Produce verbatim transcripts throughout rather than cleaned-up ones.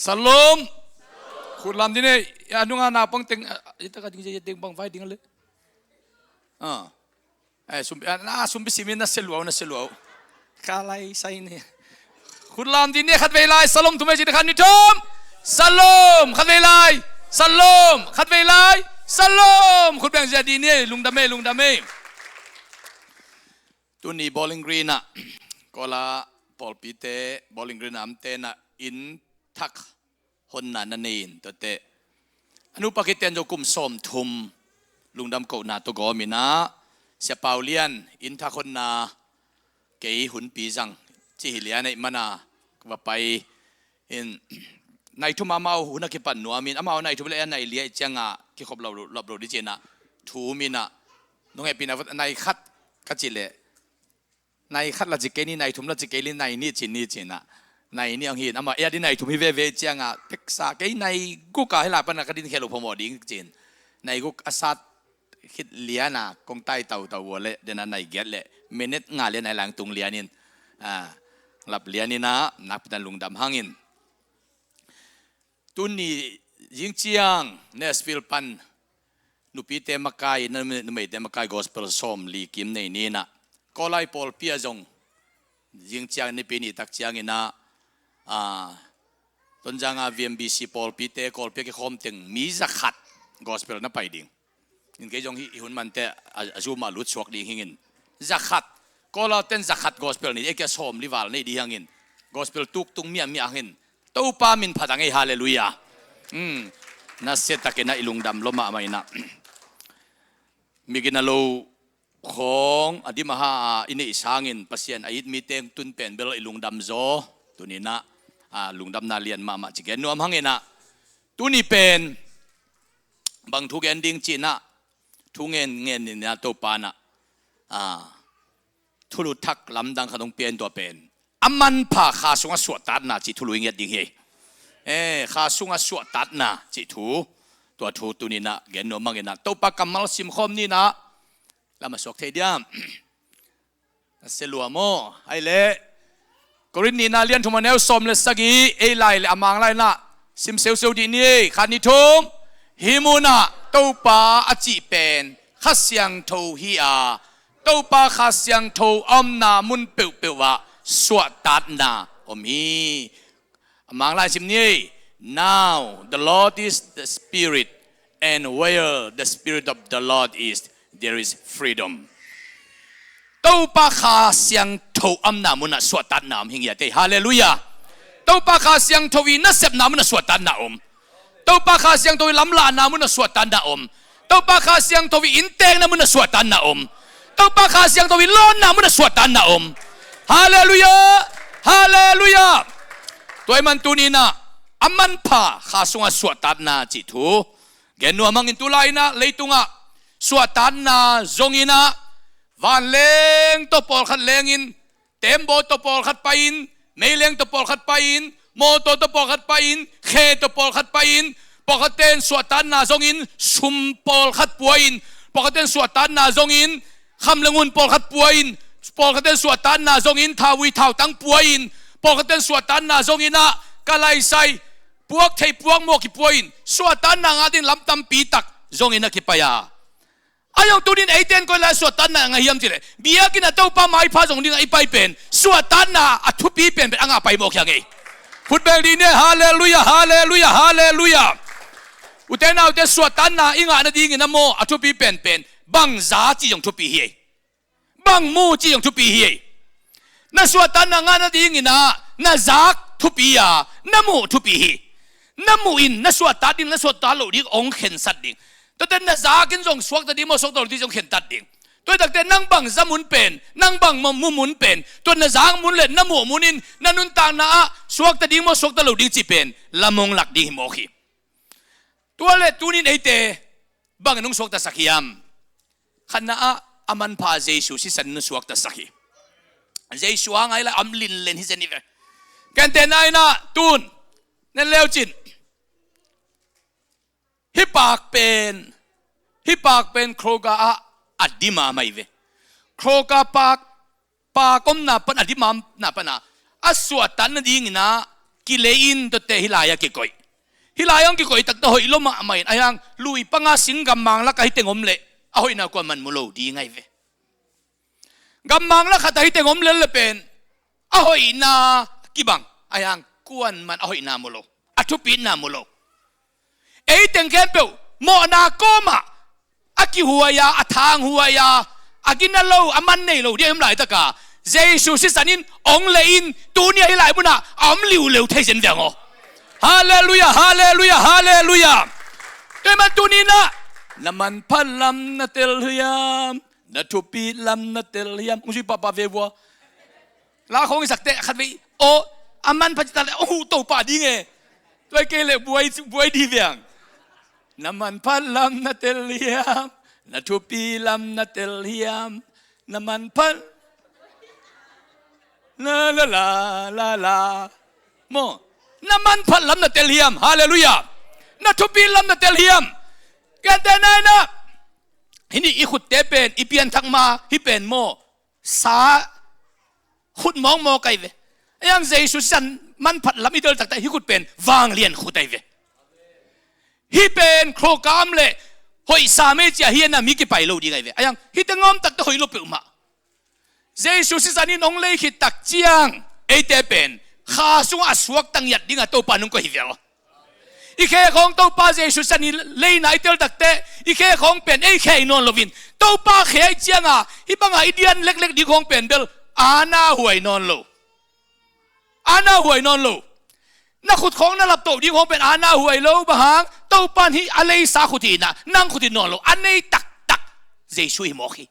Shalom. Khut lam dih ni. A nunga naupang teng, a, i taka ding zia teng bang vai ding le. A. Eh, sumpi, a, na sumpi simin na seluau, na seluau. Ka lai sai ni. Khut lam dih ni, khat vei lai, shalom, thum vei ci dih, khat, nih, thum. Shalom, khat vei lai. Shalom, khat vei lai. Shalom. Khut beng zia dih ni, lungdam e, lungdam e. Tuni Bowling Green ah, Kawl ah pawlpite, Bowling Green ah amte na inn thak honna na nei in, tuate. A nupa khit ten zong kum sawmthum lungdam kohna tawh gawm in ah, Sia Pau Lian inn thak honna kei hunpi zang ci hi lian ahih man a, va pai in, nai thum amau hun a kipan nuam in, amau nai thum le a nai li ahih ciang a kikhop lo, lop lo ding ci in ah, thum in ah, nong hehpihna, nai khat ka cih leh, nai khat la ci kei ni, nai thum la ci kei ni, nai nih ci ni ci in ah, nai nih hong hi in, amah, ei a ding nai thum hi veve ciang a, peksa kei nai guk a hih lai pan a ka ding khel uh phamawh ding ci in, nai guk a sat khit lian a kong tai tautau uh leh, den a nai giat leh, minute nga lian nai lang tung lian in, a, lap lian in ah, nakpi takin lungdam hang in. Tuni zing ciang Nashville pan nupite makai, numei, numeite makai gospel sawmli kim nei ni in ah, Kawl ah pawlpi ah zong zing ciang Nipi ni tak ciang in ah, a, Tonzang a V M B C pawlpite, Kawlpi ah kikhawm teng mi zakhat gospel na pai ding. In kei zong hih, hih hun mante a, a Zoom ah lut suak ding hi ing in. Zakhat. Kawl ah ten zakhat gospel nei, ei kia sawmli val nei ding hi ing in. Gospel tuktung miahmiah hi ing in. Topa min phat a ngei, halleluiah. Hmm. Nasia takin ah i lungdam lua mahmah in ah. Migina lo khawng a dim a ha a i neih sangin Pasian a it mite tun pen bel i lungdam zaw. Tuni in ah, a, lungdamna lian mahmah ci gen nuam hang in ah. Tuni pen bang thu gen ding ci in ah, thu ngen ngen in ah Topa in ah, a, thulu thak lamdang khat hong pia in, tua pen a manpha kha sungah suahtakna cih thulu i nget ding hi. Eh, kha sungah suahtakna cih thu, tua thu tuni in ah gen nuam hang in ah, Topa kammal simkhawm ni in ah. Lam a suak thei diam? A sia lua maw? Ahih leh Korin nihna lian thum a neu sawm le sagih, ei lai le a Mang lai in ah sim seuseu dih ni. Khat, nih, thum. Hih mun ah Topa a cih pen Kha Siangtho hi a, Topa Kha Siangtho a omna mun peuhpeuh ah suahtakna om hi. A Mang lai sim ni. Now the Lord is the Spirit, and where the Spirit of the Lord is, there is freedom. Topa Kha Siangtho omna mun ah suahtakna om hi ngiat ei. Halleluiah. Topa Kha Siangtho i nasepna mun ah suahtakna om. Topa Kha Siangtho i lamlahna mun ah suahtakna om. Topa Kha Siangtho i innteekna mun ah suahtakna om. Topa Kha Siangtho i lawnna mun ah suahtakna om. Halleluiah. Halleluiah. Tua ahih man tuni in ah a manpha kha sungah suahtakna cih thu gen nuam hang in, tu lai in ah leitungah suahtakna zong in ah, vanleng tawh pawlkhat leng in, tembaw tawh pawlkhat pai in, meileng tawh pawlkhat pai in, mawtaw tawh pawlkhat pai in, khe tawh pawlkhat pai in, pawlkhat ten suahtakna zong in sum pawlkhat pua in, pawlkhat ten suahtakna zong in kham le ngun pawlkhat pua in, pawlkhat ten suahtakna zong in thauvui thautang pua in, pawlkhat ten suahtakna zong in ah ka laisai puak thei puak mawh kipua in, suahtakna ngah ding lam tampi tak zong in ah kipai a. Ahi zong tuni in eite in koi lai suahtakna ngah hiam cih leh, biakinn ah Topa maipha zong ding ah i pai pen suahtakna a thupi penpen a ngah pai mawk hi ing ei. Khut beng dih ni. Halleluiah, halleluiah, halleluiah. Ute naute, suahtakna i ngah nading in ah maw, a thupi penpen bang za cih zong thupi hi ei. Bang mu cih zong thupi hi ei. Na suahtakna ngah nading in ah na zak thupi a, na muh thupi hi. Na muh in na suahtak ding, na suahtak loh ding hong khensat ding. Tuate na zak in zong suakta ding maw, suakta lo ding zong khentat ding. Tua hi takteh nang bang za mun pen, nang bang mu mun pen, tua na zak mun le na muh mun in na nuntakna ah suakta ding maw, suakta lo ding cih pen lam hong lak ding hi mawk hi. Tua leh tuni in eite bang in hong suaktasak hiam? Khatna ah a manpha Jesu sisan in hong suaktasak hi. Jesu a ngai la am linlen hi zen hi ve. Kentehna in ah tun nen leu cin, hih paak pen, hih paak pen Kroger ah a demand mai ve. Kroger paak, paak omna pan a demand na pan a, a suahtak nading in ah Kilei in tuate hih lai-ah kikoih. Hih lai-ah hong kikoih takte hoih lua mahmah in, ahi hang lui panga sing gammang lakah hih teng om leh a hoihna kuaman mu lo ding ahi ve. Gammang lakah hih teng om lel le pen a hoihna kibang, ahi hang kuaman a hoihna mu lo, a thupitna mu lo. Ei teng khempeuh mawhna kawmah a kihuai-a, a thanghuai-a, a gina lo, a man nei lo ding a om laitakah Jesu sisan in hong lei in tuni-ah hih lai munah a om liuleu thei zen veng aw. Halleluiah, halleluiah, halleluiah. Tua ahih man tuni-in ah na manphat lam na tel hiam, na thupit lam na tel hiam. Hong sui pahpah ve vua. La khawng i sak teh khatvei aw, a manphat cih tak leh hong huh to pah ding e. Tua hi kei leh buai, buai dih veng. Na manphat lam na tel hiam, na thupi lam na tel hiam, na manphat, la la la la la. Maw, na manphat lam na tel hiam. Halleluiah. Na thupi lam na tel hiam. Gentehna in ah, hih ni i khutte pen i pianthak ma, hih pen maw, sa khut mawkmawk ahi ve. Ahi hang Jesu sisan manphat lam i tel takte hih khut pen vanglian khut ahi ve. Hih pen khuakam le hoih sa mei cia hi a na mi kipai lo ding ahi ve. Ahi hang hih teng om takte hoih lua peuhmah. Jesu sisan in hong lei khit tak ciang eite pen kha sungah a suakta ngiat dingah Topa in hong koih hi ve aw. I khe khawng Topa Jesu sisan i leina i tel takte, i khe khawng pen ei khe hi nawn loin, Topa khe ahih cianga hih banga i dian leklek ding khawng pen bel a na huai nawn lo. A na huai nawn lo. Na khut khawng na laptoh ding khawng pen a na huai lo, bang hang Topa in hih a leisa khut hi-in ah nang khut hi nawn lo, a nei taktak Jesu hi mawk hi.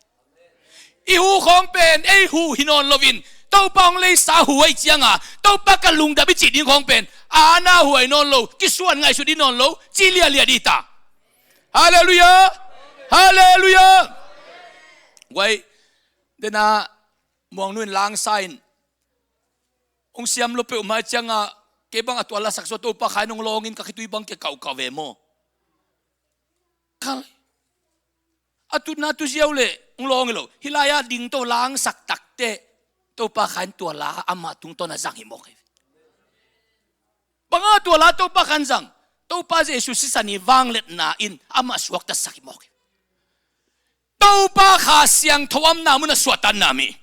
I hu khawng pen ei hu hi nawn loin, Topa hong leisa hu ahih cianga Topa ka lungdam i cih ding khawng pen a na huai nawn lo, kisuan ngaihsut dih nawn lo, ci lialia dih ta. Halleluiah. Halleluiah. Guai, dena Muang Nu in langsa in, hong siam lua peuhmah ahih cianga kei bang a tua lasak sua Topa kha in hong lawngin ka khitui bang kia kauhkauh ve maw. Kal. A tutna tu ziau le hong lawng hi lo. Hih lai-ah ding to langsak takte Topa kha in tua la amah tungtawn a zang hi mawk hi. Banga tua la Topa kha in zang? Topa Jesu sisan i vangliatna in amah suaktasak hi mawk hi. Topa Kha Siangtho a omna munah suahtakna om hi.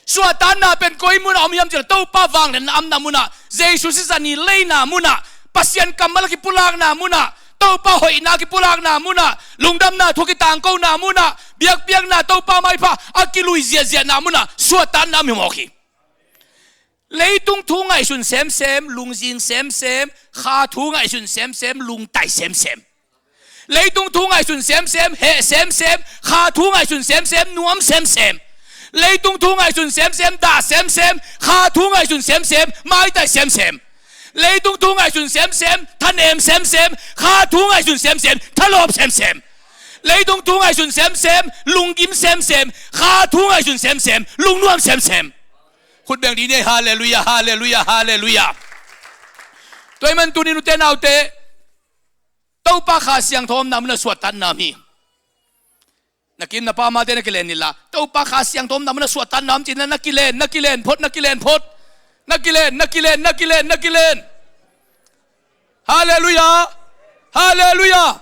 Suahtakna pen koi munah om hiam cih leh Topa vangliatna a omna munah, Jesu sisan i leina munah, Pasian kammal a kipulakna munah, Topa hoihna a kipulakna munah, lungdamna thu a kitangkona munah, biakpiakna Topa maipha a kilui ziahziahna munah suahtakna om hi mawk hi. Leitung thu ngaihsun semsem, lungzing semsem, kha thu ngaihsun semsem, lungtai semsem. Leitung thu ngaihsun semsem, heh semsem, kha thu ngaihsun semsem, nuam semsem. Leitung thu ngaihsun semsem, dah semsem, kha thu ngaihsun semsem, maitai semsem. Leitung thu ngaihsun semsem, thanem semsem, kha thu ngaihsun semsem, thalawp semsem. Leitung thu ngaihsun semsem, lunggim semsem, kha thu ngaihsun semsem, lungnuam semsem. Khut beng dih ni ei, halleluiah, halleluiah, halleluiah. Tua ahih man tuni nute naute, Topa Kha Siangtho a omna munah suahtakna om hi. Na kim na pam a te na kilen inla, Topa Kha Siangtho a omna munah suahtakna om ci-in na kilen, na kilen phot, na kilen phot. Na kilen, na kilen, na kilen, na kilen. Halleluiah. Halleluiah.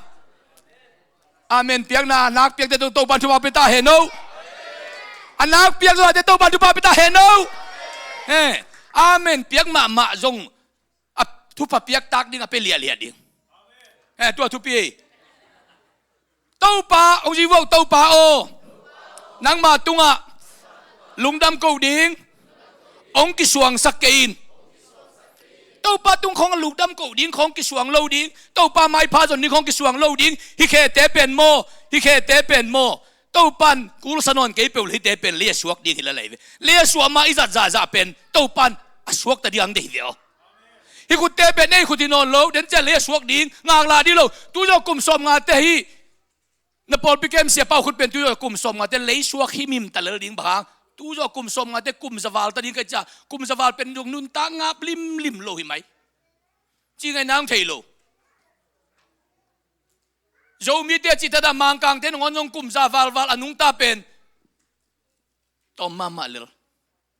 Amen piakna, a nak piakte Topa in thupha pia ta hen aw. A nak piak zongte Topa in thupha pia ta hen aw. Eh, amen piak mahmah zong a thupha piaktak ding a pia liahliah ding. Eh, tua thupi hi. Topa, hong ci vo, Topa aw, nangma tungah lungdam ko ding hong kisuangsak kei in. Topa tung khawng a lungdam ko ding khawng kisuang lo ding, Topa maipha zon ding khawng kisuang lo ding. Hih khete pen maw, hih khete pen maw, Topa in kulsa nawn kei peuh le hihte pen lei a suak ding hi lel ahi ve. Lei a suak ma i zat zahzah pen Topa in a suakta ding hong deih hi ve aw. Hih khutte pen ei khut hi nawn lo, den ciang lei a suak ding, ngaklah dih lo. Tuzawh kum sawmngate hi. Na pawlpi kem siapa uh khut pen tuzawh kum sawmngate lei suak himhim ta lel ding, bang hang? Tuzawh kum sawmngate kum za val ta ding ka hih ciang, kum za val pen zong nuntak ngap limlim lo hi mai. Ci ngaihna hong thei lo. Zomite a cih taktak Mangkangte nangawn zong kum za valval a nungta pen tawm mahmah lel.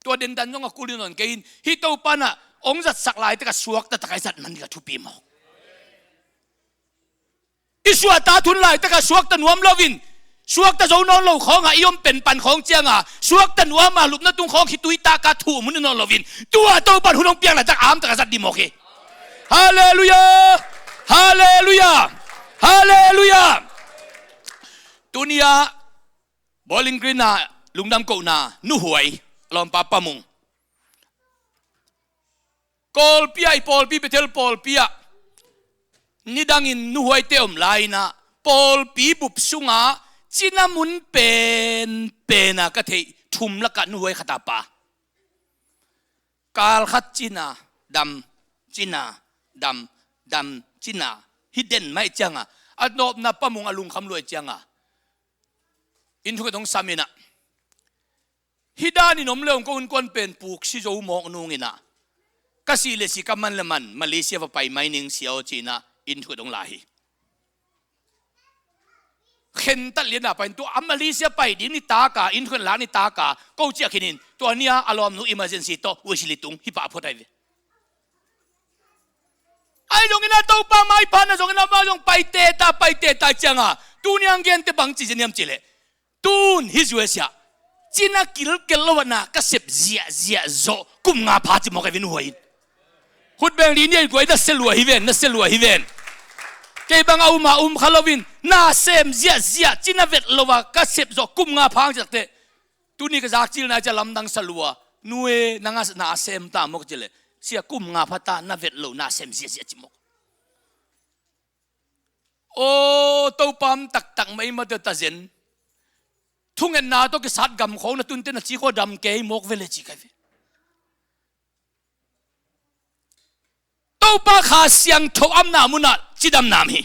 Tua dendan zong a kul hi nawn kei in, hih Topa in ah hong zatsak laitak a suakta tak a i zat man ding a thupi mawk. I suahtak hun laitak a suakta nuam loin, suakta zo nawn lo khawngah i om pen pan khawng cianga, suakta nuam a lupna tung khawng khitui taka thuh mun i nawn loin, tua Topan hun hong piak laitak a amtak a zat ding mawk hi. Halleluiah! Halleluiah! Halleluiah! Tuni-ah Bowling Green ah lungdam kohna nuhuai, lawmpa Pa Mung. Kawlpi ah, i pawlpi Bethel pawlpi ah nidangin nuhuaite om lai-in ah, pawlpi bup sungah cina mun penpen a ka theih thum lakah nuhuai khat a pa. Kal khat cina, dam, cina, dam, dam, cina. Hih den mah ih cianga, a nawpna Pa Mung a lungkham lua ih cianga, inn thukhat hong sam in ah, hih danin om le hong ko innkuan pen puk si zo mawk nungin ah, ka sih le sih, ka man le man, Malaysia va pai mai ning sia aw ci-in ah inn thukhat hong la hi. Khentat lian a pai in, tua a Malaysia pai ding nitak a, inn thukhat lak nitak a ko ciah khin in, tua ni-a a lawmnu emergency tawh Wesley tung hih pah a phot ahi ve. Ahi zongin ah Topa maipha na zongin ah amah zong pai teta, pai teta ih cianga, tuni-a hong gente bang ci zen hiam cih leh, tun hih U S A ah cina kilkel lo a na ka sep ziahziah zawh kum nga pha ci mawk ahi ve nuhuai in. Khut beng dih ni a, i guai na sia lua hi ven, na sia lua hi ven. Kei bang a um a um kha loin, na sem ziahziah, cina vet lo a ka sep zawh kum nga pha hong ci tak teh, tuni ka zakcilna ih ciah lamdang sa lua, nu e, nang a na sem ta maw ka cih leh, sia, kum nga pha ta, na vet lo, na sem ziahziah ci mawk. Aw, Topa om taktak mah i mate ta zen. Thungetna tawh kisat gam khawng na tun teh na ci khawng dam kei mawk ve le ci ka hi ve. Topa Kha Siangtho omna munah cidamna om hi.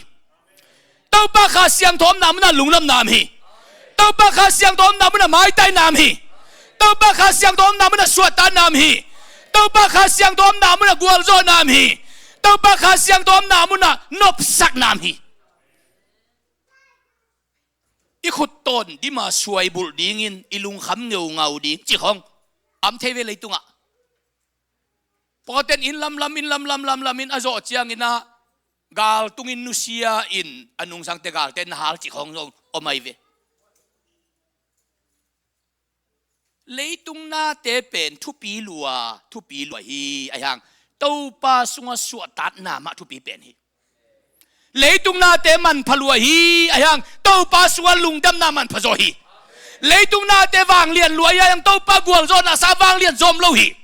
Topa Kha Siangtho omna munah lungdamna om hi. Topa Kha Siangtho omna munah maitaina om hi. Topa Kha Siangtho omna munah suahtakna om hi. Topa Kha Siangtho omna munah gualzawhna om hi. Topa Kha Siangtho omna munah nopsakna om hi. I khut tawn dima suai bulh dingin i lungkham ngeungau ding cih khawng om thei ve leitungah. Pawlkhatte in lamlam, in lamlam, lamlam in a zawh ciangin ah, gal tungin nusia in a nungsangte galte na hal cih khawng zong om ahi ve. Leitung nate pen thupi lua, thupi lua hi, ahi hang Topa sungah suahtakna mah thupi pen hi. Leitung nate manpha lua hi, ahi hang Topa sungah lungdamna manpha zaw hi. Leitung nate vanglian lua hi, ahi hang Topa gualzawhna sang vanglian zawm lo hi.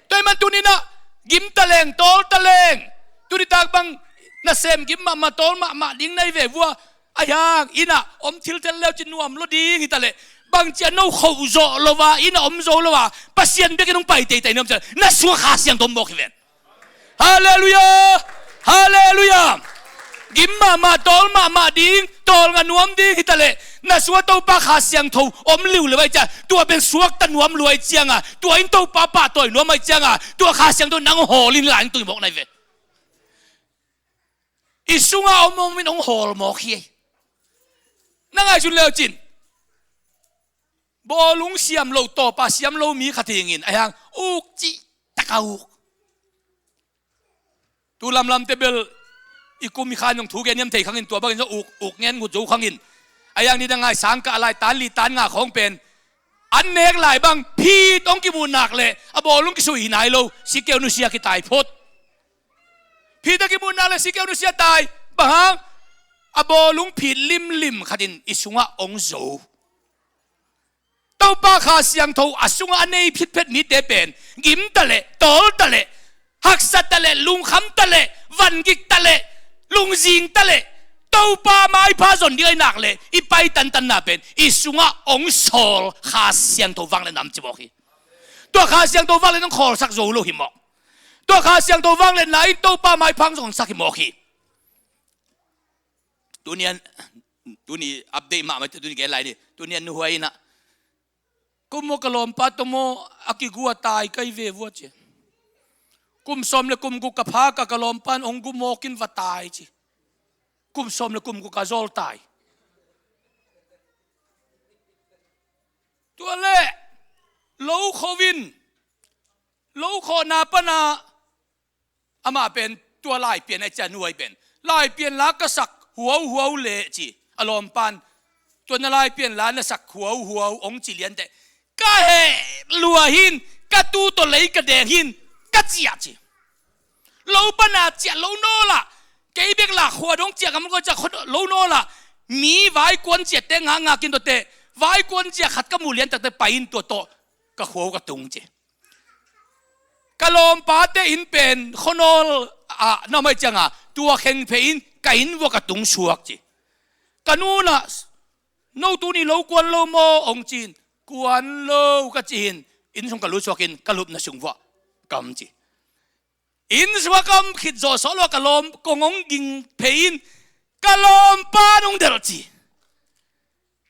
Tua ahih man tuni-in ah gim taleng, tawl taleng, tuni tak bang nasem gim mahmah, tawl mahmah ding na hi ve vua. Ahi hang inn ah om thil tel le uh cin nuam lo ding hi taleh, bangci a no khoh zawh lo a, inn ah om zo lo a, Pasian biakinn hong pai teitei na om ciang, na sungah Kha Siangtho om mawk hi ven. Halleluiah! Halleluiah! Gim mahmah, tawl mahmah ding, tawlnga nuam ding hi taleh, na sungah Topa Kha Siangtho om liuliau ahih ciang, tua pen suakta nuam lua ahih cianga, tua in Topa pahtawi nuam ahih cianga, tua Kha Siangtho nang hawl in, lai in tung hi mawk na hi ve. I sungah om om in hong hawl mawk hi. Na ngaihsun le uh cin, bawlung siam lo, tawpa siam lo mi khat hi ing in, ahi hang uk cihtak a uk. Tu lamlamte bel i kum i khan zong thu gen hiam thei khang in, tua bangin zong uk, uk ngen ngut zo khang in. Ahi hang nidang a i sang kah lai tan li tan nga khawng pen, an nek lai bang phit hong kimuh nak leh a bawlung kisuih hi nai lo, sikeu nusia kitai phot. Phit a kimuh nak leh sikeu nusia tai. Bang hang? A bawlung phit limlim khat in i sungah hong zo. Topa Kha Siangtho a sungah a nei phitphet mite pen, gim taleh, tawl taleh, haksa taleh, lungkham taleh, vangik taleh, lungzing taleh, Topa maipha zon ding ahih nak leh i pai tantanna pen i sungah hong sawl Kha Siangtho vangliatna om ci mawk hi. Tua Kha Siangtho vangliatna hong khawlsak zo lo hi mawk. Tua Kha Siangtho vangliatna in Topa maipha hong zonsak hi mawk hi. Tuni-in, tuni update mahmah, tuni gen lai ni. Tuni-in nuhuai in ah, kum maw ka lawmpa tawh maw a kigu a tai ka hi ve vua ci. Kum sawm le kum guk ka phak a, ka lawmpa in hong gu mawk in va tai ci. Kum sawm le kum guk a zawl tai. Tua leh lo kho in, lo khawhna pan a Amah pen tua laipian a i ciah nu ahi pen, laipian la ka sak huauhuau leh ci. A lawmpan, tua na laipian la na sak huauhuau hong ci lianteh, ka heh lua hin, ka tu tawh lei ka deng hin, ka ciah ci. Lo pana ciah lo nawlah, kei bek lah khua dong ciah kam lo ciah lo nawlah, mi vaikuan ciahte ngakngak in tuate, vaikuan ciah khat ka muh liantakte pai in tua tawh ka khuau ka tung ci. Ka lawmpate inn pen khuanawl ah na mai cianga tua khengphei in ka inn vua ka tung suak ci. Ka nu nah, no tuni lo kuan lo maw hong ci-in, kuan lo ka ci-in, inn sung ka lut suakin ka lupna sung vuah kam ci. Inn sung a kam khit zawh sawh lo ka lawm kong hong ging phei in ka lawmpan hong delh ci.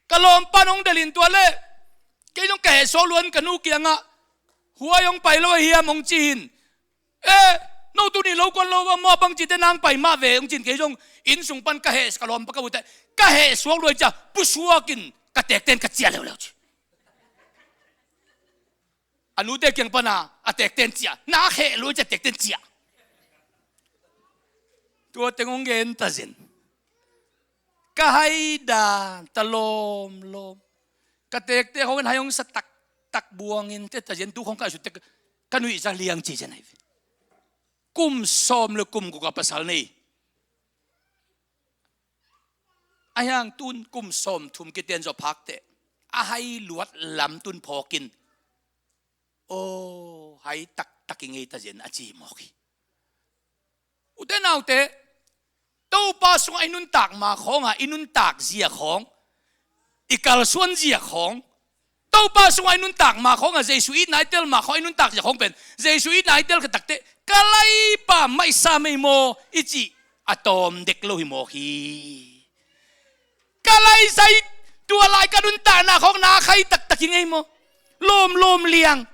Ka lawmpan hong delh in tua leh kei zong ka heh suak luan ka nu kiangah, huai hong pai lo ahi hiam hong ci-in, eh, no tuni lo kuan lo maw bang cite nang pai mah ve hong ci-in kei zong inn sung pan ka heh ka lawmpa ka uteh, ka heh suak luai cia pusuakin ka tekten ka ciah leuleu ci. A nute kiang pana a tekten ciah, na kheh lua cia tekten ciah. Tua teng hong gen ta zen. Ka hai dan ta lawmlawm. Ka tekte hong in hai hong sa taktak buangin te ta zen, tu hong ka sut tek ka nuih za liang ci zen hai ve. Kum sawm le kum guk a pasal nei. A hiang tun kum sawm thum kiten zawh phakte a hai luat lam tun phawkin, aw, hai taktak i ngei ta zen a ci mawk hi. Ute naute, Topa sungah i nuntak ma khawnga i nuntak zia khawng, i kalsuan zia khawng, Topa sungah i nuntak ma khawnga Jesu i naitel ma khawng i nuntak zia khawng pen, Jesu i naitel khatakte ka laipa maisa mei maw i cih a tawm dek lo hi mawk hi. Ka laisai tua lai ka nuntakna khawng na khai taktak hi ngei maw? Lawmlawm liang.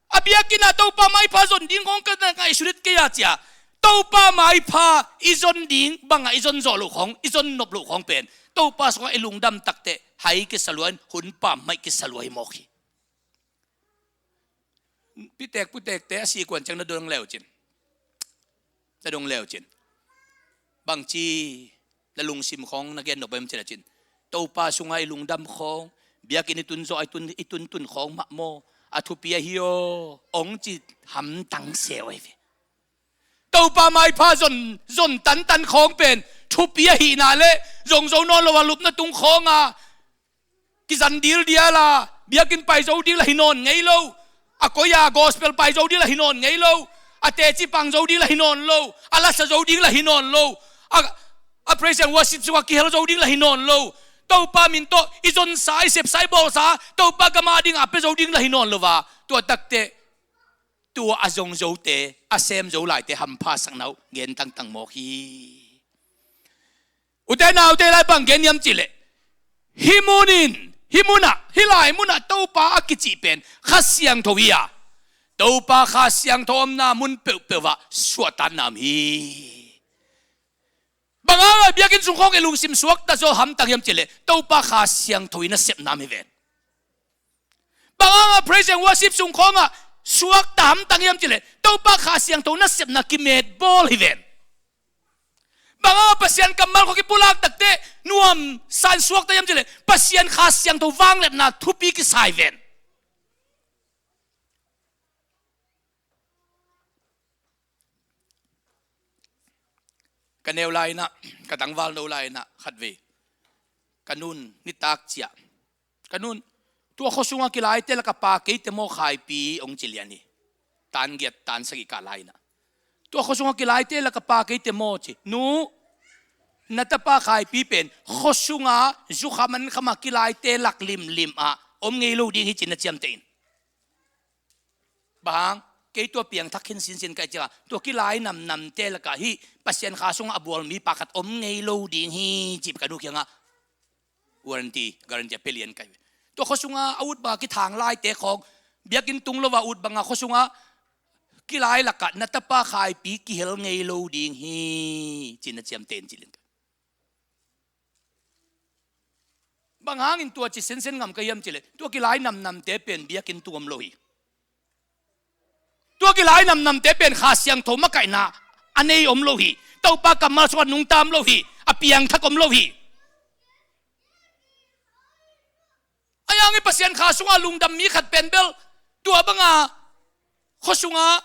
A biakinn ah Topa maipha zon ding khawng ka na ngaihsut kei a cia. Topa maipha i zon ding bangah i zon zawh loh khawng, i zon nop loh khawng pen Topa sungah i lungdam takte hai kisa lua in hun pammaih kisa lua hi mawk hi. Pitek putekte a sikuan ciang na dong leucin. Na dong leucin. Bangci na lungsim khawng na gen nop em cin a cin. Topa sungah i lungdam khawng, biakinn i tun zawh a i tun, i tuntun khawng mah maw? A thupi ahi aw, hong ci hamtang seu ahi ve. Topa maipha zon, zon tantan khawng pen thupi ahihna le zong zo nawn lo a lupna tung khawnga kizan dildial a, biakinn pai zo ding lah hi nawn ngei lo. A koi-a gospel pai zo ding lah hi nawn ngei lo. A teci pang zo ding lah hi nawn lo. A lasa zo ding lah hi nawn lo. A, a praise and worship sungah kihel zo ding lah hi nawn lo. Topa min tawh i zonsa, i sepsa, i bawlsa Topa gam a dingah a pia zo ding lah hi nawn lo va. Tua takte tua a zong zote, a sem zo laite hampha sakna uh gen tangtang mawk hi. Ute naute, lai bang gen hiam cihleh, hih munin, hih munah, hih lai munah Topa a kicih pen Kha Siangtho hi a, Topa Kha Siangtho omna mun peuhpeuh ah suahtakna om hi. Bang hangah biakinn sung khawng i lungsim suakta zaw hamtang hiam cihleh Topa Kha Siangtho i nasepna om hi ven. Bang hangah praise and worship sung khawngah suakta hamtang hiam cihleh Topa Kha Siangtho nasepna kimetbawl hi ven. Bang hangah Pasian kammal khawng kipulak takte nuamsa in suakta hiam cihleh Pasian Kha Siangtho vangliatna thupi kisa hi ven. Ka neu lai-inah, ka tangval no lai-inah khatvei ka nun nitak ciah, ka nun, tua khuasungah kilaite laka pa keite maw Khaipi hong ci lian hi. Tan giat tan sagih kah lai-inah, tua khuasungah kilaite laka pa keite maw ci. Nu, na tapa Khaipi pen khuasungah zukham ankham a kilaite lak limlim ah om ngei lo ding hi ci-in na ciamteh in. Bang hang, kei tua piangthak khin sinsin ka hih ciangah tua kilai namnamte lakah hih Pasian Kha sungah a bual mipa khat om ngei lo ding hi cih ka nu kiangah warranty, guarantee a pia lian ka hi. Tua khuasungah a ut bangah kithang laite khawng, biakinn tung lo-a ut bangah khuasungah kilai lakah na tapa Khaipi kihel ngei lo ding hi ci-in na ciamteh in ci lian ka hi. Bang hangin tua ci sensen ngam ka hiam cihleh tua kilai namnamte pen biakinn tung om lo hi. Tua Tua kilai namnamte pen Kha Siangtho makaihna a nei om lo hi. Topa kammal sungah nungta om lo hi. A piangthak om lo hi. A yang i Pasian Kha sungah lungdam mi khat pen bel tua banga khua sungah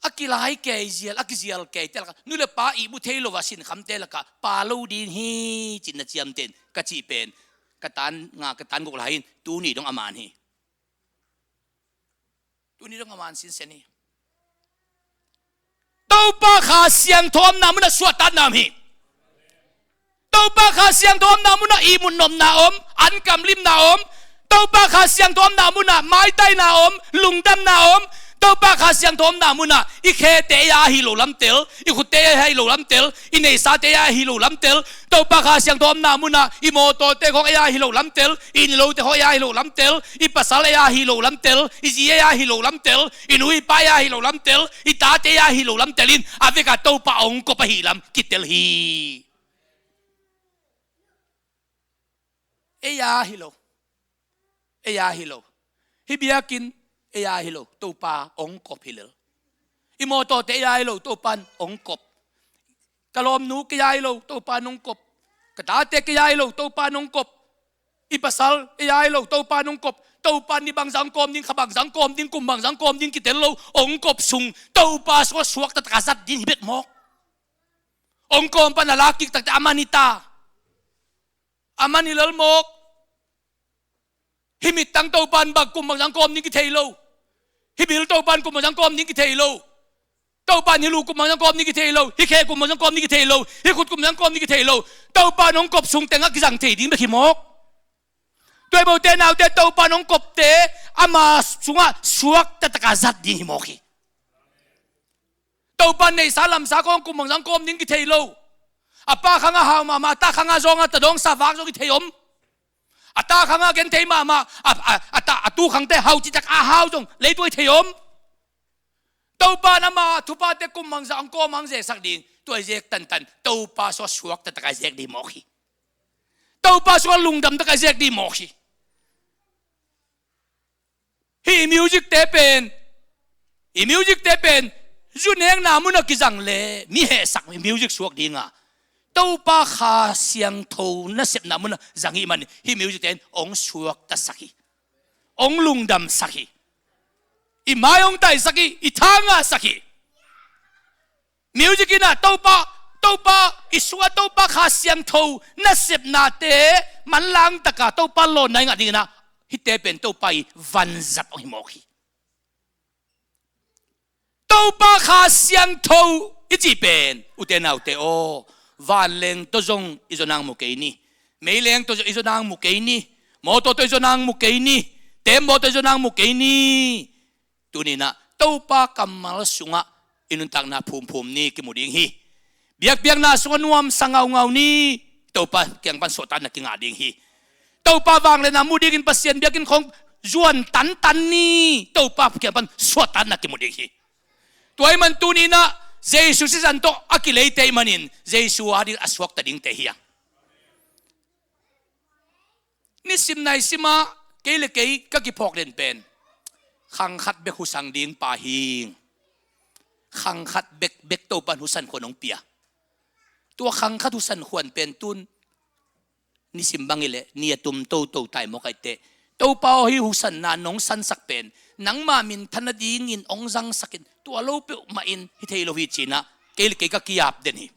a kilai kei zial, a kizial keite lakah, nu le pa ihmu thei lo a sinkhamte lakah pa lo ding hi, ci-in na ciamteh in ka cih pen ka tan nga, ka tan guk lai in tuni dong a man hi. Tuni dong a man sinsen hi. Topa Kha Siangtho omna munah suahtakna om hi. Topa Kha Siangtho omna munah ihmut nopna om, ankham limna om. Topa Kha Siangtho omna munah maitaina om, lungdamna om. Topa Kha Siangtho omna munah i khete ei a hi lo lamtel, i khutte ei a hi lo lamtel, i neisate ei a hi lo lamtel. Topa Kha Siangtho omna munah i mawtawte khawng ei a hi lo lamtel, i inn i lote khawng ei a hi lo lamtel, i pasal ei a hi lo lamtel, i zi ei a hi lo lamtel, i nu i pa ei a hi lo lamtel, i tate ei a hi lo lamtel in a vekah Topa hong kop ahi lam kitel hi. Ei a hi lo. Ei a hi lo. Hih biakinn ei a hi lo, Topa hong kop hi lel. I mawtawte ei a hi lo, Topa in hong kop. Ka lawmnu ei a hi lo, Topa in hong kop. Ka tate ei a hi lo, Topa in hong kop. I pasal ei a hi lo, Topa in hong kop. Topa in ni bangzah hong kawm ding, kha bangzah hong kawm ding, kum bangzah hong kawm ding kitel lo, hong kop sung Topa sungah suakta taka zat ding hi bek mawk. Hong kawm pan a lak kik takteh a man hi ta. A man hi lel mawk. Hih mittang Topa in bang kum bangzah hong kawm ding kithei lo. Hih bil Topa in kum bangzah hong kawm ding kithei lo. Topa in hih lu kum bangzah hong kawm ding kithei lo. Hih khe kum bangzah hong kawm ding kithei lo. Hih khut kum bangzah hong kawm ding kithei lo. Topa in hong kop sung tengah kizang thei ding bek hi mawk. Tua hi bo, u te nau te, Topa in hong kopte ama sungah suakta taka zat ding hi mawk hi. Topa in neihsa lamsa khawng kum bangzah hong kawm ding kithei lo. A pa khangah hau mahmah, a ta khangah zawngah ta dawngsa vak zong kithei om. A ta khangah genthei mahmah, a, a, a ta, a tu khangte hau cihtak a hau zong leitung kithei om. Topa in ama thuphate kum bangzah hong kawm hong zesak ding, tua hi zek tantan Topa sungah suakta taka zek ding mawk hi. Topa sungah lungdam taka zek ding mawk hi. Hih i music te pen, i music te pen zu nekna munah kizang le mi hehsak i music suak dinga, Topa Kha Siangtho nasepna munah zang i hih manin hih music te in hong suaktasak hi. Hong lungdamsak hi. I mai hong taisak hi. I tha ngahsak hi. Music in ah Topa, Topa, i sungah Topa Kha Siangtho nasepnate manlang taka Topa lawnna i ngah dingin ah hihte pen Topa i vanzat hong hi mawk hi. Topa Kha Siangtho i cih pen, u te nau te aw, vanleng tawh zong i zawnna hong mu kei ni. Meileng tawh zong i zawnna hong mu kei ni. Mawtaw tawh i zawnna hong mu kei ni. Tembaw tawh i zawnna hong mu kei ni. Tuni in ah Topa kammal sungah i nuntakna phumphum ni, kimu ding hi. Biakpiakna sungah nuamsa ngaungau ni. Topa kiang pan suahtakna kingah ding hi. Topa vangliatna mu dingin Pasian biakinn khawng zuan tantan ni. Topa kiang pan suahtakna kimu ding hi. Tua ahih man tuni in ah Jesu sisan tawh a kileite ahih manin Jesu a ding a suakta dingte hi hang. Nisim naisim ah kei le kei ka kiphawk den pen khang khat bek husang ding pa hi. Khang khat bekbek Topa in husan khuan hong pia. Tua khang khat husan khuan pen tun nisim bang hi leh ni a tum toto tai mawk ahih teh, Topa aw, hih husanna nong sansak pen nangma minthan nadingin hong zangsak in, tua lo peuhmah in hi thei lo hi ci-in ah kei le kei ka ki-ap den hi.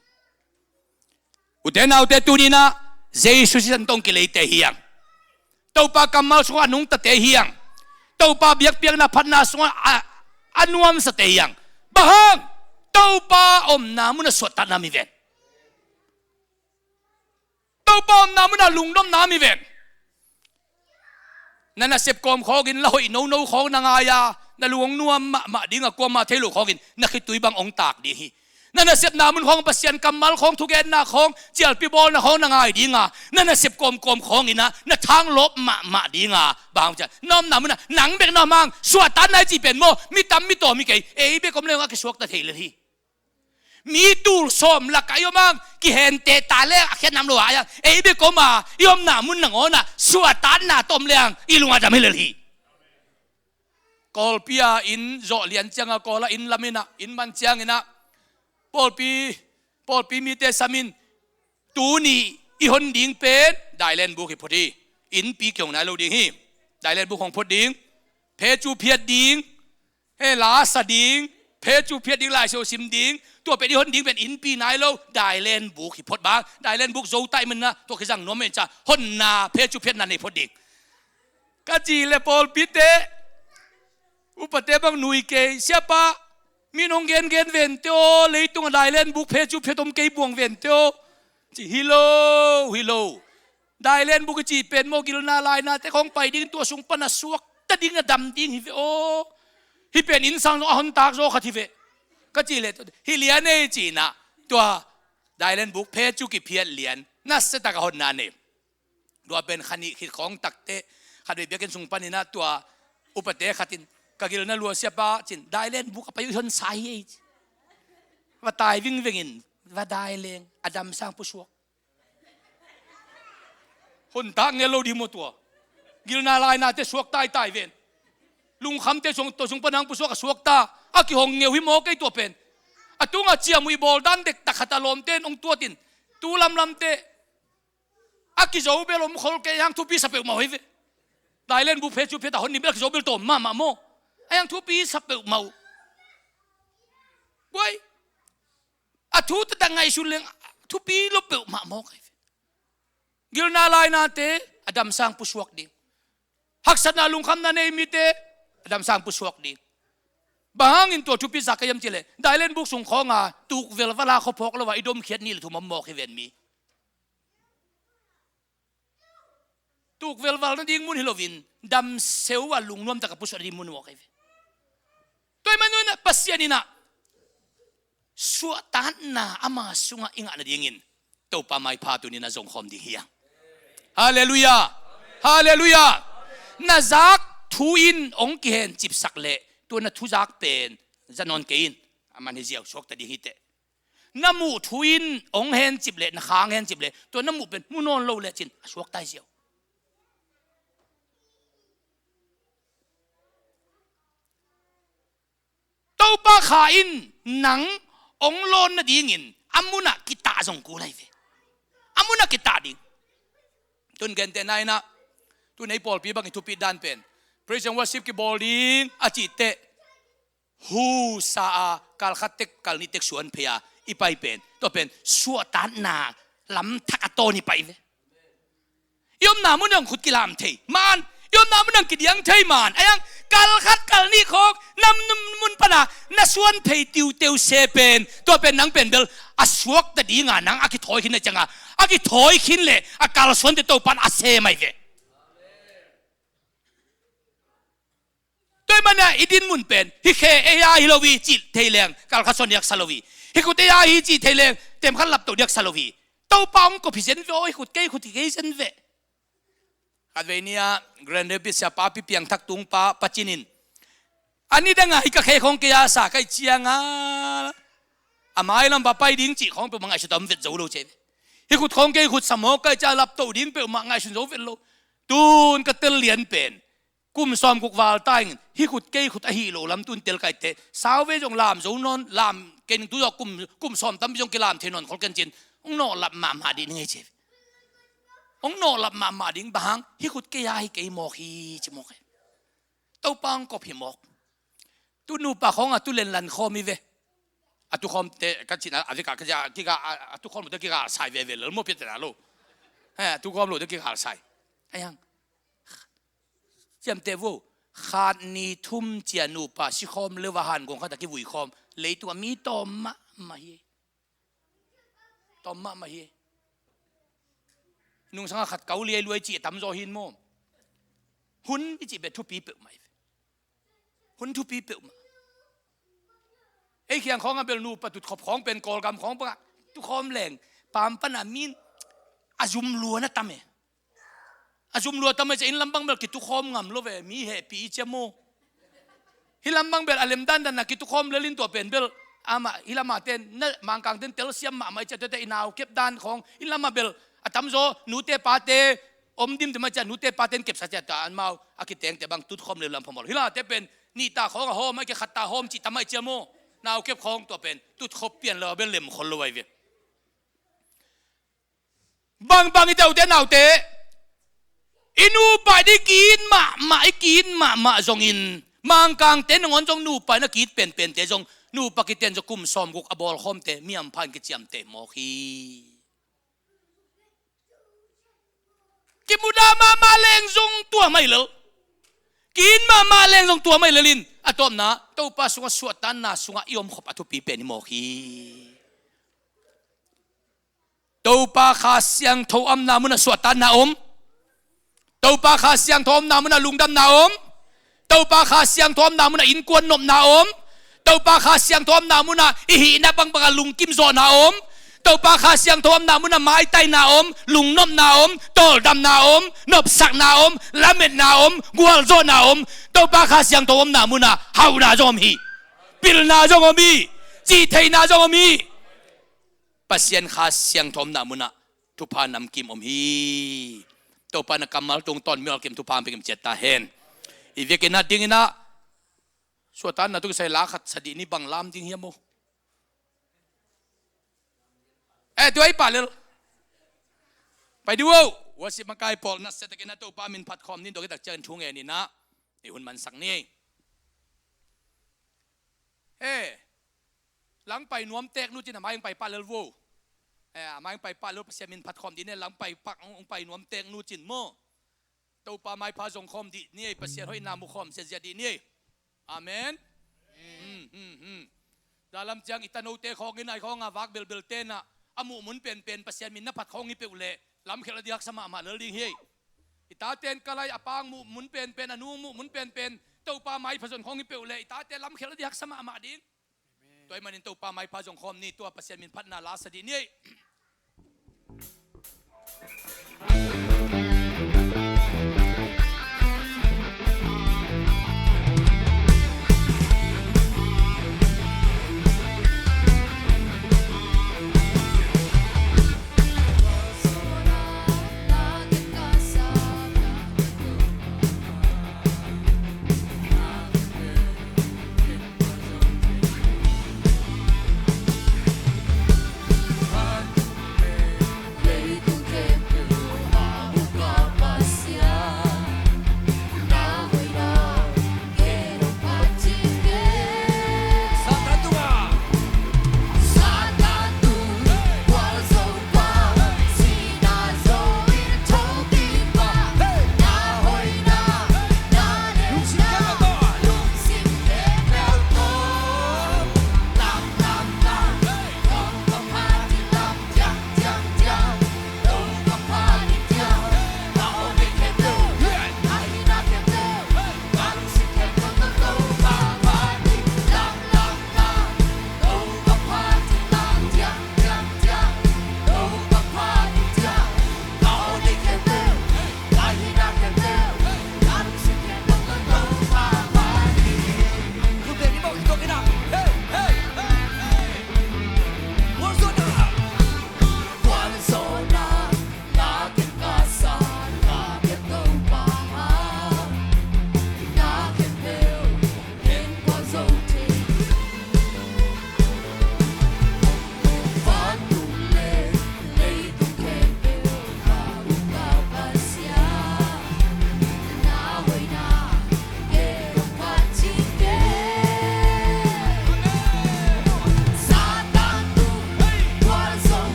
U te nau te, tuni in ah Jesu sisan tawh hong kileite hi hang. Topa kammal sungah a nungtate hi hang. Topa biakpiakna phatna sungah a, a nuamsate hi hang. Bang hang? Topa omna munah suahtakna om hi ven. Topa omna munah lungdamna om hi ven. Na nasep kawm khawngin la hoih nono khawng na ngai a, na lung nuam mahmah ding a, kuamah thei lo khawngin na khitui bang hong taak ding hi. Na nasepna mun khawng Pasian kammal khawng, thugenna khawng, cialpi bawlna khawng na ngai ding a, na nasep kawmkawm khawngin ah na thanglawp mahmah ding a, bang hang hiam cih leh na omna munah nang bek na om hang. Suahtakna i cih pen maw, mi tam mi tawm hi kei, ei bek om leng a kisuakta thei lel hi. Mi tul sawm lakah i om hang, kihenteh ta leng a khiatna om lo a, ei bek om a, i omna mun nangawnah suahtakna tawm leng i lung a dam hi lel hi. Kawlpi-a inn zawh lian cianga Kawl-a inn lamin ah, inn man ciangin ah, pawlpi, pawlpi mite samin, tuni i hon ding pen dailen buk hi phot hi. Innpi kihong nai lo ding hi. Dailen buk hong phot ding. Phe cu phiat ding. He, la sa ding. Phe cu phiat ding, Lai Siangtho sim ding. Tua pen i hon ding pen innpi nai lo. Dailen buk hi phot bang. Dailen buk zo tai man na. Tua kizang nuam men ca. Honna phe cu phiatna nei phot ding. Ka ci le pawlpite, upate bang nui kei, siapa, min hong gengen vente aw, leitung a dailen buk phe cu phiat om kei buang vente aw. Ci hi lo, hi lo. Dailen buk i ci pen maw, gilna lainate khong pai ding, tua sung pan a suakta ding, a dam ding hi ve aw. Hi pen innsang zong a hontak zaw khat hi ve. Ka ci le, hi lian ei ci-in ah, tua dailen buk phe cu kiphiat lian, nasia tak a honna nei. Tua pen kha nih khit khawng takte, khatvei biakinn sung panin ah tua upate khatin, ka gilna lua siapa ci-in, dailen buk a pai uh hon sa hi ei ci. Va tai vingvengin, va dai leng, a dam sang pusuak. Hontak ngel lo ding maw tua. Gilna lainate suak taitai ven. Lungkhamte sung, tua sung pan hong pusuak a suakta. A kihong ngeu hi maw kei tua pen. A tungah ciamnuih bawl dan dektak khat a lawmte in hong tuatin. Tu lamlamte. A kizo bel om khol kei hang thupi sa peuhmah uh hi ve. Dailen buk phe cu phiat a hon ni bel a kizo bel tawm mahmah maw. A hang thupi sa peuhmah uh. Guai. A thu taktak ngaihsun leng thupi lo peuhmah maw kei ve. Gilna lainate a dam sang pusuak ding. Haksatna lungkhamna nei mite a dam sang pusuak ding. Bang hangin tua thupi sa kei hiam cih leh, dailen buk sung khawnga tuk velval a khuaphawk lo a i domkhiat nih le thum om mawk hi ven mi. Tuk velval nading mun hi loin, damseu a lungnuam tak a pusuak nading mun mawk hi ve. Tua ahih manin ah Pasian in ah suahtakna ama sungah i ngah nadingin Topa maipha tuni-in a zong khawm ding hi hang. Halleluiah. Halleluiah. Na zak thu in hong kihencipsak leh tua na thuzak pen za nawn kei in. A man hi ziau, suakta ding hi teh. Na muh thu in hong hencip leh, na kha hong hencip leh, tua na muh pen mu nawn lo lecin a suakta hi ziau. Topa kha in nang hong lawn nadingin a munah kitah zong kul ahi ve. A munah kitah ding. Tun gentehna in ah, tun ei pawlpi bang i thupit dan pen praise and worship kibawl ding a cih teh, hu sa a, kal khat tek, kal nih tek suan phei a i pai pen, tua pen suahtakna lam thak a tawn i pai ve. I omna mun ah hong khut kilam thei man, i omna mun ah hong kidiang thei man. A hang kal khat kal nih khawng nam num mun pan a na suan phei tiuteu se pen, tua pen nang pen bel a suakta ding a, nang a kithawi khin a ciang a, a kithawi khin leh a kalsuante Topa in a sem ahi ve. Tua ahih manin ah i dinmun pen, hih khe ei a hi lo hi cih thei leng kal khat suan diak sa lo hi. Hih khut ei a hi cih thei leng tem khat laptoh diak sa lo hi. Topa hong kop hi zen ve aw, hih khut kei, hih khut kei zen ve. Khatvei ni-a Grand Rapids siapa Pi Piang Thak Tung pa, Pa Cin in, a nidang a hih ka khe khawng kei a sa ka hih ciang a, a mailam va pai ding cih khawng peuhmah ngaihsut a om vet zo lo ci hi ve. Hih khut khawng kei, hih khut sa mawk ka hih ciang a laptoh ding peuhmah ngaihsun zo vet lo. Tun ka tel lian pen kum sawmguk val ta in, hih khut kei khut ahi lo lam tun tel ka hih teh, sau ve zong lam zo nawn, lam kei ning tu zawh kum, kum sawm tampi zong kilam thei nawn khol ken ci-in, hong nawhlap mahmah ding hi ci. Hong nawhlap mahmah ding, bang hang, hih khut kei a hi kei mawk hi ci mawk hi. Topa hong kop hi mawk. Tu nupa khawng a tu lenlan khawm hi ve. A tu khawmte ka cihna, a vek a ka cih a, kika, a, a tu khawm lote kigalsai veve lel maw, piate na lo. He, a tu khawm lote kigalsai. A hang. Ciamteh vo, khat ni thum ciang nupa sikhawm leh a han gong khat a kivui khawm, leitung a mi tawm mahmah hi. Tawm mahmah hi. Nungsang a khat kau liailuai cih a tamzaw hi maw. Hun i cih pen thupi peuhmah hi. Hun thupi peuhmah. Ei khiang khawng a bel nupa tutkhop khawng pen Kawlgam khawng bangah tukhawm leng, pam pan a mi in a zum lua na tam e. A zum lua tam e, cia inn lam bang bel kitukhawm ngam lo ve, mi hehpih i cia maw. Hih lam bang bel a lem dandan a kitukhawm lel in tua pen bel, amah hih lamah ten, na Mangkang ten telsiam mahmah i cia, tuate i nau kep dan khawng, hih lamah bel a tamzaw nute pate om dimdem a cia, nute paten kepsa cia ta, anmau a kitengte bang tutkhawm lel lam phamawh lo. Hih lamte pen Nih ta khawng a hawm, a kikhat ta hawm cih tam aih cia maw. Naukep khawng tua pen tutkhop pian lo a bel lem khol lo ahi ve. Bangbang i teute naute, i nupa i ki-it mahmah, i ki-it mahmah zongin, Mangkangte nangawn zong nupa i na ki-it penpente zong, nupa kiten zong kum sawmguk a bawlkhawmte miampha in kiciamteh mawk hi. Kimudah mahmah leng zong tua mai lel. Ki-it mahmah leng zong tua mai lel in, a tawpna Topa sungah suahtakna sungah i omkhop a thupi pen hi mawk hi. Topa Kha Siangtho omna munah suahtakna om. Topa Kha Siangtho omna munah lungdamna om. Topa Kha Siangtho omna munah innkuan nopna om. Topa Kha Siangtho omna munah i hihna bangbangah lungkim zawhna om. Topa Kha Siangtho omna munah maitaina om, lungnopna om, tawldamna om, nopsakna om, lametna om, gualzawhna om. Topa Kha Siangtho omna munah hauhna zong om hi. Pilna zong om hi. Cihtheihna zong om hi. Pasian Kha Siangtho omna munah thupha namkim om hi. Topa na kammal tungtawn mial kim thupha hong pia kim ciat ta hen. I vekin a dingin a suahtakna tawh kisai la khat sa dih ni, bang lam ding hiam aw? Eh, tua i pah lel. Pai dih uh. Worship makai pawl, na se takin a Topa min phat khawm ni, dawk i tak ciangin thu ngen ni na. I hun mansak ni. Eh, lang pai nuam tek nu cin a mai hong pai pah lel vo. Eh, a mai hong pai pah lel, Pasian min phat khawm dih ni, lang pai pak hong pai nuam tek nu cin maw. Topa maipha zong khawm dih ni ei, Pasian hoihna mu khawm siasia dih ni ei. Amen. Hmm, hmm, hmm. Dalam ciang i tanote khawngin ai khawng a vak belbel tenah a muh mun penpen Pasian min na phat khawng hi peuh leh lamkhial a dih haksa mahmah lel ding hi ei. I taten kalai a pang muh mun penpen, a nung muh mun penpen Topa maipha zong khawng hi peuh leh i tate lamkhial a dih haksa mahmah ding. Tua ahih manin Topa maipha zong khawm ni, tua Pasian min phatna la sa dih ni ei.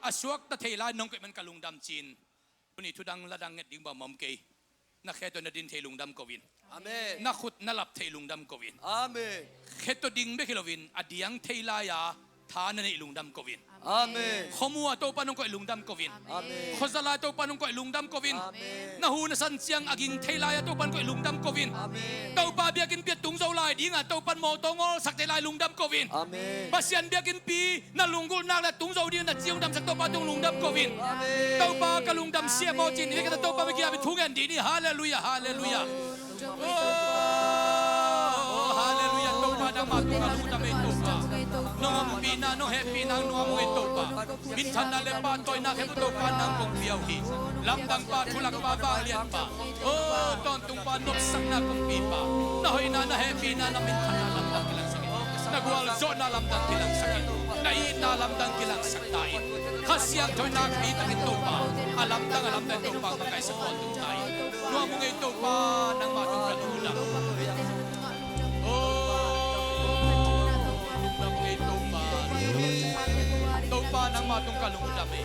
a suakta thei lai nong koih man ka lungdam ci-in. Tuni thudang ladang nget ding bang om kei. Na khe tawh na din thei lungdam ko in. Amen. Na khut na lap thei lungdam ko in. Amen. Khe tawh ding bek hi loin a diang thei lai-a tha na neih lungdam ko in. Amen. Khuamu-a Topa nong koih lungdam ko in. Amen. Khuazal-a Topa nong koih lungdam ko in. Amen. Na hu na san ciang a ging thei lai-a Topa nong koih lungdam ko in. Amen. Topa biakinnpi a tung zo lai dingah Topa mawtaw ngawlsak thei lai lungdam ko in. Amen. Pasian biakinnpi na lunggulhnak le tung zo ding na ciang damsak Topa tung lungdam ko in. Amen. Topa ka lungdam siam aw ci-in hi ka Topa bek a thu ngen dih ni. Halleluiah, halleluiah. Oh, halleluiah. Topa nangmah tungah lungdam ei Topa. Nong ompihna nong hehpihna nuam uh ei Topa. Minthanna le pahtawina khempeuh Topa nang kong pia uh hi. Lamdangpa, thulakpa, vanglianpa. Oh, tawntungpa, nopsakna kongpipa. Na hoihna, na hehpihna, na minthanna lamdang kilangsak in. Na gualzawhna lamdang kilangsak in. Na itna lamdang kilangsak ta in. Kha Siangtho in nakpi takin Topa a lamdang a lamdang Topa makaihsak tawntung ta in. Nuam ung ei Topa, nangmah tung ka lungdam. Oh, nuam ung ei Topa. Topa nangmah tung ka lungdam ei.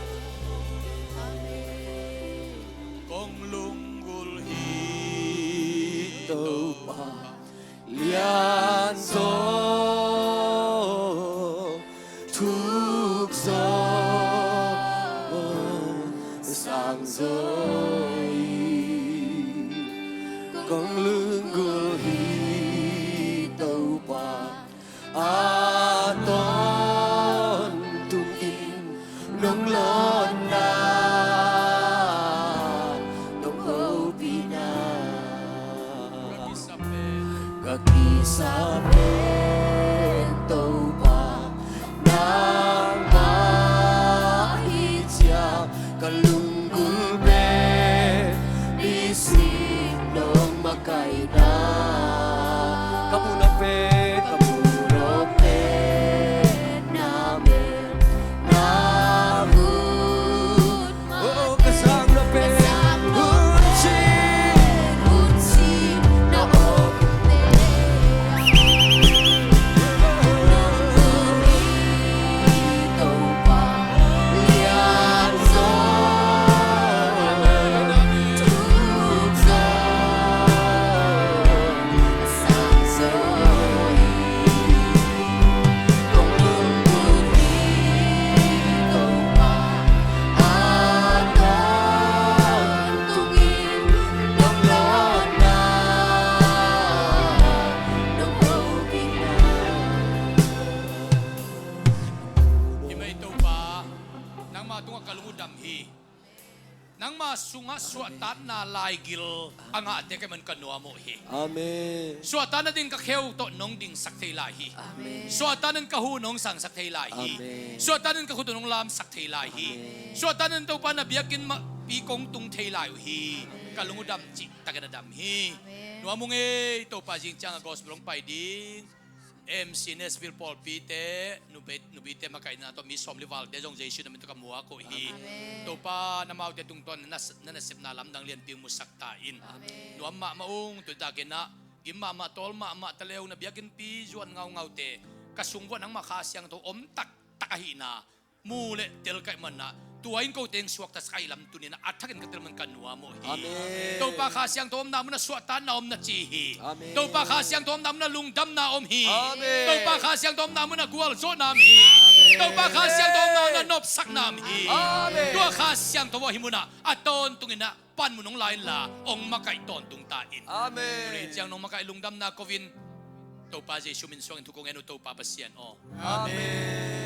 Kong lunggulh hi Topa, lian zaw, thuk zaw, sang zaw hi. Kong lunggulh hi Topa, a tawntung in nong lawnna, nong hopihna. Ka kisap pen Topa nangmah hi ciang ka lunggulh pen, nisih nong makaihna. Ka muhna pen, ka muhna pen, na mel na hun. Oh, ka sangna pen, hun cin, hun cin na om pen. Hi mai Topa, nangmah tungah ka lung uh dam hi. Nangmah sungah suahtakna laigil a ngahte ka hih man ka nuam uh hi. Amen. Suahtakna ding ka kheu tawh nong dingsak thei lai hi. Amen. Suahtakna in ka hu nong sangsak thei lai hi. Amen. Suahtakna in ka khut uh nong lamsak thei lai hi. Amen. Suahtakna in Topa na biakinn mah pi kong tung thei lai uh hi. Ka lung uh dam cihtakin a dam hi. Amen. Nuam ung ei Topa, zing ciangah gospel hong pai ding. M C Nashville pawlpite, nupi, nupite makaihna tawh mi sawmli valte zong Jesu na min tawh ka muak uh hi. Amen. Topa, na amaute tungtawn na, na nasepna lamdang lianpi hong musak ta in. Amen. Nuam mahmah ung, tuni takin ah gim mahmah, tawl mahmah, taleu na biakinnpi zuan ngaungaute ka sung vuah nangmah Kha Siangtho om taktak ahihna mu le tel ka hih manah tua in kote hong suaktasak ahih lam tuni-in a thakin ka tel man ka nuam uh hi. Amen. Topa Kha Siangtho omna munah suahtakna om na ci hi. Amen. Topa Kha Siangtho omna munah lungdamna om hi. Amen. Topa Kha Siangtho omna munah gualzawhna om hi. Amen. Topa Kha Siangtho omna munah nopsakna om hi. Amen. Tua Kha Siangtho aw hih munah a tawntungin ah panmun hong la inla hong makaih tawntung ta in. Amen. Tuni ciang nong makaih lungdamna ko-in Topa Jesu min suangin thu kong ngen uh, Topa Pasian aw. Amen.